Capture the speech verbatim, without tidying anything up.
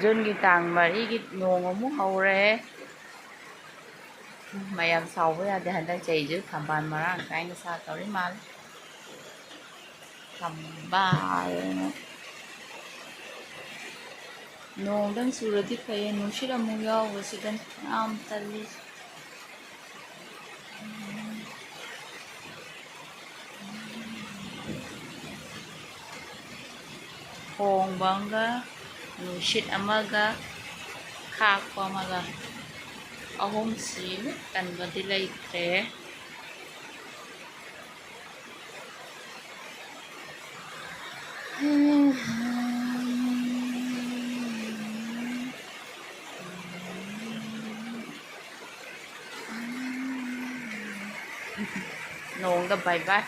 ꯖꯨꯟꯒꯤ ꯇꯥꯡ ꯃꯔꯤꯒꯤ ꯅꯣꯡ ꯑꯃꯨꯛ ꯍꯧꯔꯦ꯫ ꯃꯌꯥꯝ ꯁꯥꯎꯕ ꯌꯥꯗꯦ, ꯍꯟꯗꯛ ꯆꯍꯤꯁꯨ ꯊꯝꯕꯥꯜ ꯃꯔꯥꯡ ꯀꯥꯏꯅ ꯁꯥꯠꯇꯧꯔꯤ ꯃꯥꯜꯂꯦ꯫ ꯊꯝꯕꯥꯜ꯫ ꯅꯣꯡꯗꯪ ꯆꯨꯔꯗꯤ ꯐꯩꯌꯦ, ꯅꯨꯡꯁꯤꯠ ꯑꯃꯨꯛ ꯌꯥꯎꯕꯁꯤꯗꯅꯤ ꯌꯥꯝ ꯇꯜꯂꯤꯁꯦ꯫ ꯈꯣꯡꯕ ꯑꯃꯒ, ꯅꯨꯡꯁꯤꯠ ꯑꯃꯒ, ꯈꯥꯛꯄ ꯑꯃꯒ, ꯑꯍꯨꯝꯁꯤ ꯀꯟꯕꯗꯤ ꯂꯩꯇ꯭ꯔꯦ꯫ ꯅꯣꯡꯗ bye bye꯫